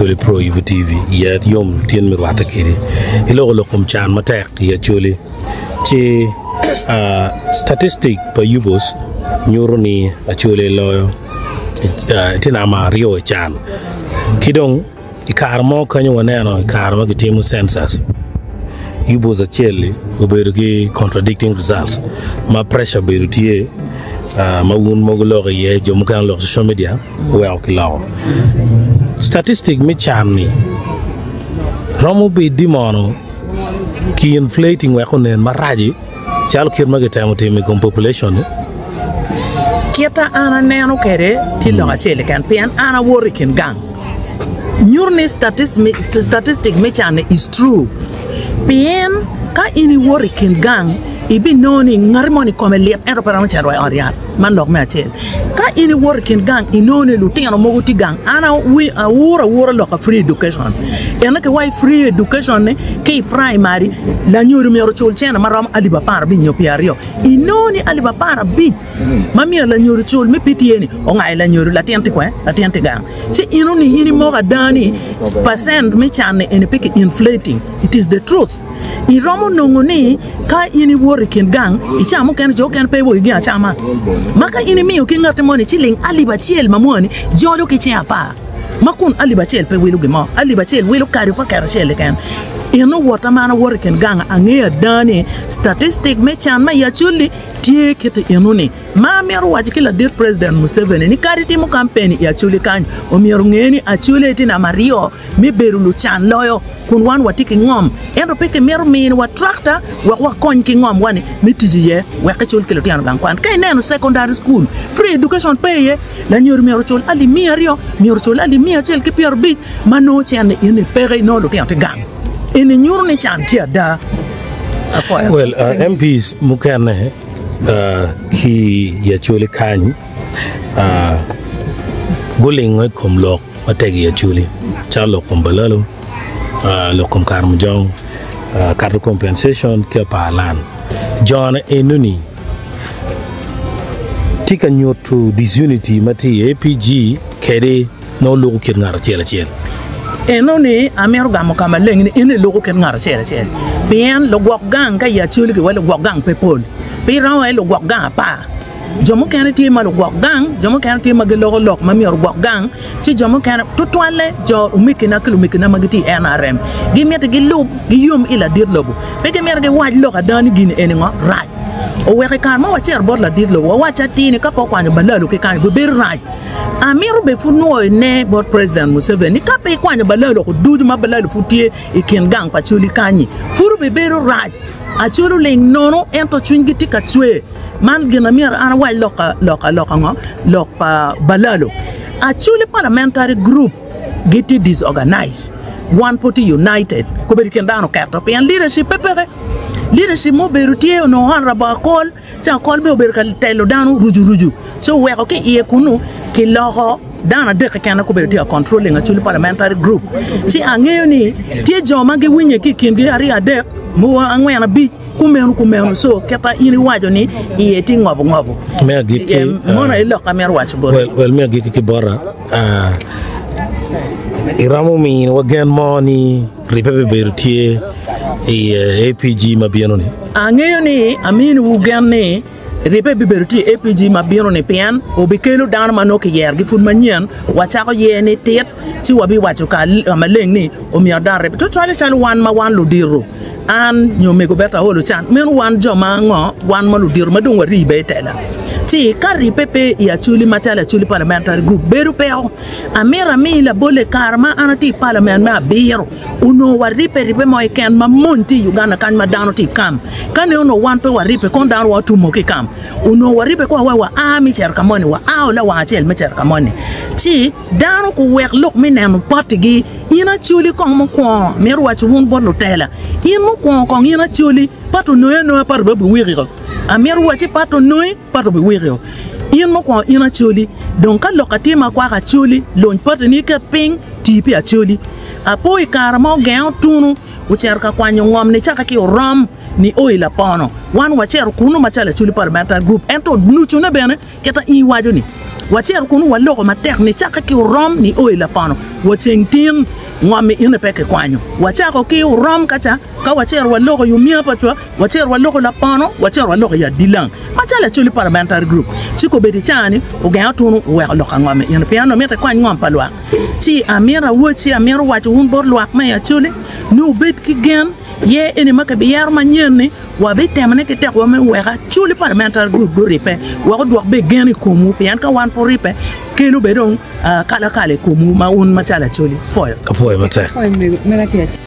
Acholi Pro Yubu TV iya yom tin me rwatte kedi. Iloko lok kom can matek i Acholi ci statistic pa Yubos nyuto ni Acholi loyo tye namba aryo i can ki dong I kare mo kenyo waneno i kare ma kitimo census, Yubos acel-li obedo ki contradicting results ma pressure obedo tye ma wun mogo loko iye jo mukene oloko i social media oweko kiloko. Statistic me can-ni romo bedi mono ki inflating wek onen maraci Calo kit ma kitemo timo i kom population-ni. Kita an aneno kwede tye lok acel keken pien an awoto i kin gang nyuto ni statistic me can-ni is true pien ka in iwoto i kin gang ibinongo ni ngati moni kome lit ento pe romo cito wa i ot yat man lok me acel ka in iwoto i kin gang inongo ni lutino mogo tye gang an auro aura lok pa free education ento ki wa i free education ni ki i primary Lanyodo myero ocul cente ma romo alip aparabic nyo pyeraryo. Inongo ni alip aparabic ma myero lanyodo ocul me PTA-ni ongayo lanyodo, latin tye kwe, latin tye gang. Ci ino ni in imoko ada ni percent me can-ni eni pe ki inflating, it is the truth. Iromo nongo ni ka in iwoto i kin gang, i cawa mukene jo okene pe iwoto ki gin acama. Ma ka in imiyo ki ngati moni ciling alip acel ma mwani jolo ki ceng apar. ma kun alip acel pe wilo gin mo, alip acel wilo kado paket acel keken. Eno wotta ma an awoto i kin ganga, angeyo ada ni statistic me can ma i Acholi tye kit eno-ni. Ma amito waco ki ladit President Museveni ni kadi timo kampen i Acholi kany, omyero onge ni Acholi aye tye namba aryo me bedo lucan loyo kun wan watye ki ngom ento pe kimito miniwa tractor wek wakony ki ngomwa ni me tic iye wek kicul ki lutino gang kwan. Ka ineno secondary school, free education pe iye. Lanyodo myero ocul alip miya aryo, myero ocul alip 175 ma nongo cente eni peke inongo lutino tye gang. Eni nyuto ni can tye ada. Apwoyo. Well, uh, MPs mukene uh, ki i Acholi kany uh, gulingo i kom lok matego i Acholi calo lok kom Balalu, uh, lok kom Karamojong, uh, cattle compensation ki Apar Land. Jone enoni Tye ka nyuto disunity ma tye i APG kede nongo luko kit ngat acel acel. Eno ni amito gamo ka maleng ni eni luko kit ngat acel acel pien lugwok gang ka i Acholi ki wa lugwok gang pe pol pi romo aye lugwok gang apar jo mukene tye ma lugwok gang jo mukene tye ma giloko lok ma myero ogwok gang ci jo mukene tutwalle jo omegina ki lumegina ma gitye i NRM gimito gilub giyom i ladit lobo pe gimito giwac lok ada ni gin eni ngo rac. Oweko i kare ma wacito bot ladit lobo, wawacce atir ni ka pe okwanyo balalu ki kany, bibedo rac. Amito bene pud nwoyo ne bot President Museveni ni ka pe ikwanyo balalu oko ducu ma balalu pud tye i kin gang pa Acholi kanyi, pud obibedo rac. Acholi oling nono ento cwinygi tye ka cwer. Man gin ma myero an awac lok lok lok ango? Lok pa balalu. Acholi Parliamentary Group gitye disorganized, wan pud tye united, kobedo i kin dano oketo pien leadership pe peke. Leadership ma obedo tye onongo Honourable Akol, ci Akol bene obedo ka telo dano rucu rucu ci oweko ki iye kunu kiloko dano adek keken aye gubedo tye ka controlling Acholi Parliamentary Group ci angeyo ni tye jo ma giwinye ki i kingi aryo adek mogo angwen abic kumeno kumeno so kita in iwaco ni iye tye ngobo ngobo Me agikki, mono aye lok amito waco boti. Well, well, me agikki ki bota, ah, iromo miniwa gen mo ni Ribbe bibedo tye i APG ma bino-ni. Angeyo ni aminiwu gen ni ribbe bibedo tye i APG ma bino-ni pien obikelo dano ma nongo kiyerogi pud manyen. Wacako ye ni tit ci wabiwaco ka maleng ni omyero dano ribbe. Tutwalle calo wan ma wan ludito, an nyo Mego Betta Olo Can, meno wan jo ma ngo, wan ma ludito ma dong waribe i tela. Ci ka ribbe pe i Acholi macalo Acholi Parliamentary Group bedo peko. Amito ami labolle i kare ma an atye i palament me abiro, onongo waribbe ribbe mo keken ma mony tye i Uganda kany ma dano tye i kam. Ka ne onongo wan pe waribbe kono dano wa otumo ki i kam. Onongo waribbe kwa wa wa a me cito ka moni, wa a o lawang acel me cito ka moni. Ci dano kuwek lok me neno patigi. In Acholi kong mukwongo, mito waco wun bot lutela, in mukwongo kong in Acholi, pat onongi anonga pat obedo biwiki. Amito wacci pat onongi. Pat obiwiki o. In mukwongo in Acholi, dong ka lok atye ma kwako Acholi, lony pati ni iket piny, tii pi Acholi. Apo i kare ma ogengo tunu, ocito ka kwanyo ngom nicake ki orom nio i lapono. Wan wacito kunu macalo Acholi Parliamentary Group, ento nucune bene kita in iwaco ni. Wacito kunu waloko matek nicakke ki orom nio i lapono wa ceng tin. Ngom-mi ene pe kikwanyo. Wacako ki orom ka ca, ka wacito waloko i omiya pa cwa, wacito waloko lapono, wacito waloko i adilang. Macalo Acholi Parliamentary Group, ci kobedo i caa-ni ogengo tunu oweko lok ka ngom-mi ene pien onongo mitte ikwany ngom pa lwak. Ci amito awocci, amito waco wun bot lwak me i Acholi ni wubed ki gen ye eni ma kibiyero manyen-ni, Wabitemone ki tekwa me wek Acholi Parliamentary Group guribbe wek odwok bene gen i komwu pien ka wan pe oribbe kelo bene dong kalakala i komwu ma wun macalo Acholi. Pwoyo. Apwoyo matek.